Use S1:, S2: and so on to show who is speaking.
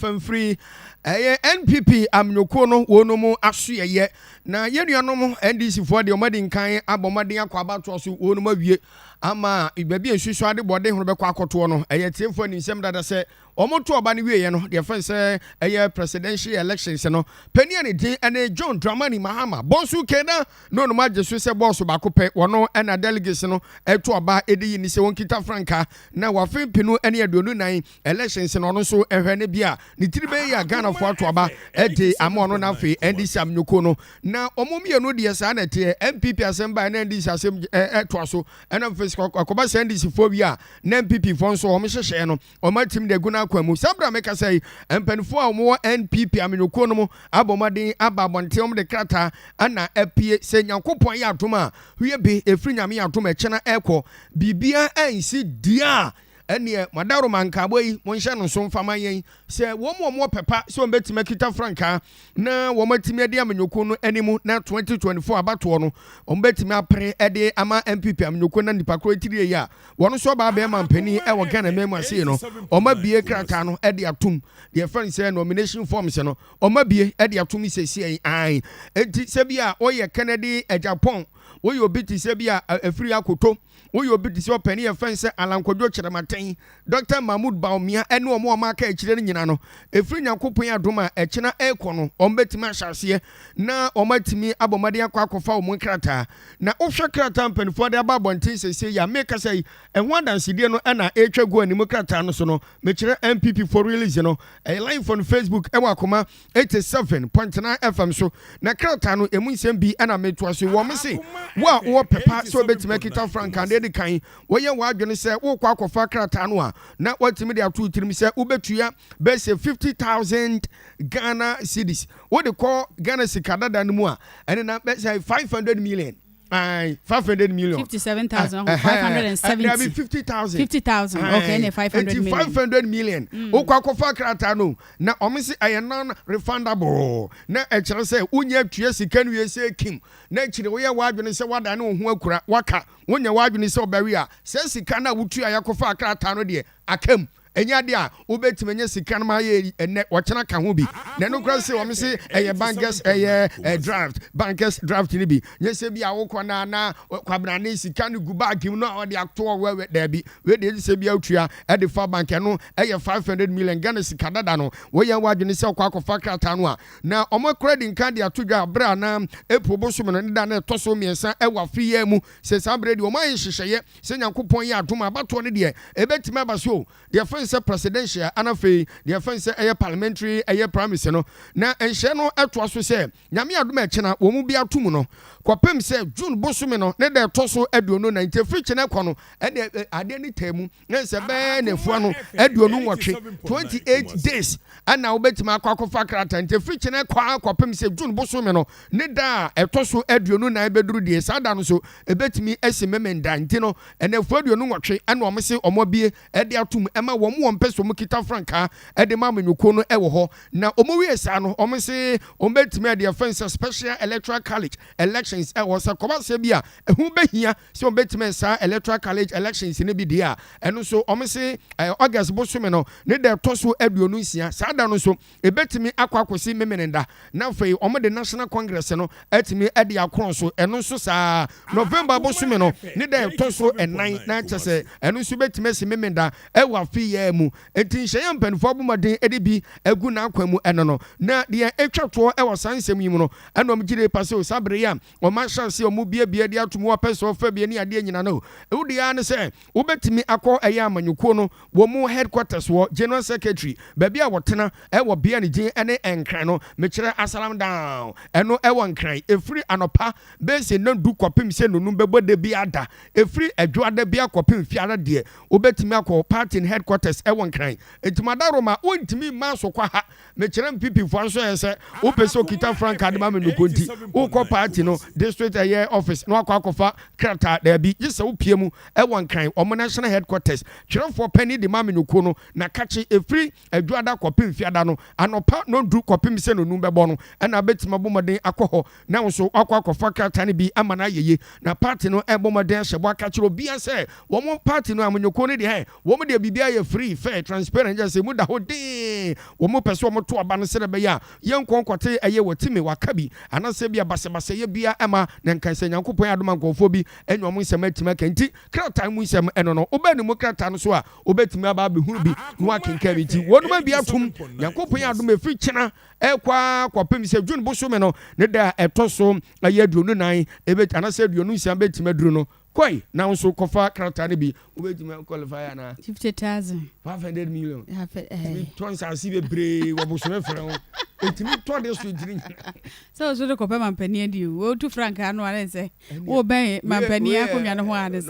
S1: Famfiri ɛyɛ NPP amanyɔkuo no wɔn mu asoɛyɛ na yɛn nuanom NDC foɔ deɛ wɔn adi nkan abɔ mmɔden akɔ abatoɔ so wɔn mu awie ama baabi a nsusu ade bɔden ho bɛkɔ akɔtoɔ no. Ɛyɛ tiefoɔ ani nsɛm dada sɛ wɔn to ɔba no wieɛ no, deɛ fɛn sɛ ɛyɛ presidential elections no, panin a ne din ɛne John Dramani Mahama bɔnso kena na ɔnom agye so sɛ bɔɔso baako pɛ wɔn ɛna delegates no ɛto ɔba ɛde yi ni sɛ wɔn kita frankaa na wafe 2024 elections no, ɔno nso ɛhwɛ ne bi a ne tiri bɛyɛ a Ghanafoɔ ato aba ɛde ama ɔno. Na afei NDC amanyɔkuo no na ɔmo mmienu deɛ saa na ɛteɛ. NPP asɛm baa na NDC asɛm ɛtoa so, ɛna afei akɔba sɛ NDC foɔ wie a, na NPP foɔ nso wɔn hyehyɛ no wɔn atim de agu n'akwan mu. Saa bere a meka sɛ mpanimfoɔ a wɔwɔ NPP amanyɔkuo no mu abɔ mmɔden aba abɔnten, wɔn de krataa ana apie sɛ Nyankopɔn yɛ adom a hwie bi efiri Nyame yɛ adom ɛkyɛn ɛkɔ biribiara ɛnsi deɛ a ɛneɛ madaroma nkaabɔ yi monhyɛ no nso mfama yɛn sɛ wɔn mu wɔn pɛpa sɛ wɔn bɛtumi akita frankaa na wɔn atumi adi amanyɔkuo no anim na 2024 abatoɔ no wɔn bɛtumi apere ɛde ama NPP amanyɔkuo na nipa koro tiri yi a wɔn nso ɔbaa bɛrima mpanin ɛwɔ Ghana mɛmu ase no, wɔn abie krataa no ɛde atum deɛ fɛn sɛ nomination forms no, wɔn abie ɛde atum sɛsie yi ayi. Eti sɛ bi a wɔyɛ Kennedy Agyapong, wɔyɛ obi te sɛ bi a efiri akoto, woyɛ obi te sɛ ɔpanin yɛ fɛn sɛ Alan Kwadwo Kyerematen, Dr Mahmood Bawumia, ɛne wɔn a wɔn aka akyire no nyinaa no, efiri Nyankopɔn adom a ɛkyena ɛrekɔ no, wɔn bɛtumi ahyɛ aseɛ na wɔn atumi abɔ mmɔden akɔ akɔfa wɔn nkrataa. Na wohwɛ krataa mpanimfoɔ de aba abɔnten sɛsɛ yi a meka sɛ yi, ɛho adansedie no ɛna ɛretwa gu anim krataa no so no. Mekyerɛ NPP for release no, ɛyɛ live on Facebook ɛwɔ Akoma 87.9 FM so. Na krataa no emu nsɛm bi ɛna metoa so. Wɔn se wo a wowɔ pɛpa sɛ wobɛtumi akita frankaa deɛ di kan, wɔyɛ w'adwene sɛ wokɔ akɔfa krataa no a, na watumi de ato tirim sɛ wobɛtua bɛsɛ 50,000 Ghana cedis. Wode kɔ Ghana sika dada no mu a, ɛne na bɛsɛ 500 million, 500 million.
S2: 57,570.
S1: 50,000.
S2: 50,000, okay, ne 500 million.
S1: 500 million wokɔ akɔfa krataa no na ɔmo se ɛyɛ non refundable, na ɛkyerɛ sɛ wonya tua sika no wie sɛ kim na akyire woyɛ w'adwene sɛ woada ne wo ho akura waka, wonya w'adwene sɛ ɔbɛwe a, sɛ sika no a wotua yɛakɔfa krataa no deɛ akam, ɛnyɛ adeɛ a wobɛtumi anya sika no ma ayɛ ɛnɛ wɔkyena ka ho bi. Na ɛno kora sɛ wɔm se ɛyɛ bankers ɛyɛ draft, bankers draft no bi nyɛ sɛ bi a wokɔ na na kwabrane sika no gu bag mu no a wɔde ato wɔ daabi. Wei deɛ sɛ bi a wotua ɛde fa bank, ɛno ɛyɛ 500 million Ghana sika dada no. Woyɛ w'adwene sɛ wokɔ akɔfa krataa no a, na ɔmo kora di nka de ato dwa berɛ a na April bosom no ne da no ɛtɔ so 3 ɛwɔ afe yi mu sɛ saa berɛ deɛ ɔmo ayɛ nhyehyɛeɛ sɛ Nyankopɔn yɛ adom abatoɔ no deɛ ɛbɛtumi aba so deɛ fɛn sɛ presidential ana afei deɛ fɛn sɛ ɛyɛ parliamentary ɛyɛ primaries no. Na nhyɛ no ɛtoa so sɛ Nyame adom ɛkyena wɔn mu bi ato mu no kɔpem sɛ June bosome no ne da ɛtɔ so 24. Nti efiri kyena kɔ no ɛne adeɛ ne taa mu ne sɛ bɛɛ nefua no 28, 28 days ɛna wobɛtumi akɔ akɔfa krataa. Nti efiri kyena kɔ akɔpem sɛ June bosome no ne da a ɛtɔ so 24 bɛduru deɛ, saa da no so ebɛtumi asi memenda. Nti no ɛnɛfua 28 ɛna wɔn se wɔn abie ɛde atum ɛma wɔn wɔn mpɛ sɛ wɔn kita frankaa ɛde ma amanyɔkuo no ɛwɔ hɔ. Na wɔn wie saa no, wɔn se wɔn bɛtumi ɛde ɛfɛn sɛ special electoral college elections ɛwɔ sɛ kɔba bi a ɛho bɛhia sɛ wɔn bɛtumi saa electoral college elections no bi deɛ a, ɛno nso wɔn se August bosome no ne da ɛtɔ so 26, saa da no nso ebɛtumi akɔ akɔsi memeneda. Na afei wɔn de national congress no ɛtumi ɛde akorɔ so, ɛno nso saa November bosome no ne da ɛtɔ so 4, na kyɛ sɛ ɛno nso bɛtumi asi memenda ɛwɔ afe yɛ mu. Enti nhyɛn mpanimfoɔ abomɔden ɛde bi agu n'akwan mu ɛno no. Na deɛ ɛtwa toɔ ɛwɔ saa nsɛm yi mu no, ɛna wɔn gyere pa sɛ saa bere yi a wɔn ahyɛ ase wɔn biebie de ato mu, wɔpɛ sɛ ɔfa bie ne adeɛ nyina no, ɛwo deɛ ne sɛ wobɛtumi akɔ ɛyɛ amanyɔkuo no wɔn mu headquarters wɔ general secretary baabi a wɔtena ɛwɔ bea ne din ɛne Nkran no, mekyerɛ Asalam Down, ɛno ɛwɔ Nkran, ɛfiri anɔpa bɛsɛ 10 kɔpem sɛ nonum bɛbɔ da bi ada, ɛfiri Adwoada bi akɔpem Fiara deɛ, wobɛtumi akɔ party headquarters ɛwɔ Nkran. Enti madaroma wontumi mma so kɔ ha. Mekyerɛ NPP foɔ nso yɛ sɛ wopɛ sɛ okita frankaa de ma me noko nti wokɔ party no district ɛyɛ office na wakɔ akɔfa krataa, daabi, gye sɛ wopie mu ɛwɔ Nkran ɔmo national headquarters, twerɛfoɔ panyin de ma me noko no na kakye ɛfiri Adwoada kɔpem Fiada no anɔpa 10 kɔpem sɛ nonum bɛbɔ no, ɛna bɛtumi abɔ mmɔden akɔ hɔ na nso wakɔ akɔfa krataa no bi ama no ayɛ yie. Na party no ɛbɔ mmɔden ahyɛ bɔ aka kyerɛ obiara sɛ wɔn party no amanyɔkuo no deɛ, wɔn deɛ biribiara yɛ free. Free, fair, transparent, kyerɛ sɛ emu da hɔ dinn. Wɔn pɛ sɛ wɔn to aba no sɛdeɛ ɛbɛyɛ a yɛnkɔ nkɔte ɛyɛ wɔtimi waka bi anaasɛ bi a basabasayɛ bia ɛma na nka sɛ Nyankopɔn adom a nkurɔfoɔ bi anya wɔn nsɛm atumi aka. Nti krataa mu nsɛm ɛno no, wobɛ ne mu krataa no so a, wobɛtumi aba abɛhunu bi na wakenkan bi. Nti wɔnom abi atom. Nyankopɔn adom, ɛfiri kyena ɛkɔ ara kɔpem sɛ June bosome no ne da a ɛtɔ so ɛyɛ 24 ɛbɛt anaasɛ 26 bɛtumi aduru no, kɔe na wo nso kɔfa krataa no bi. Wobɛtumi qualify anaa?
S2: 50,000.
S1: 500 million tumi tɔ nsase bebree wɔ bosome frɛ ho, ɛtumi tɔ district no nyina.
S2: Sɛ wo so de kɔpɛ mampanin adi o, wotu frankaa no a, ne sɛ wobɛn mampanin akonnwa no ho a, ne sa.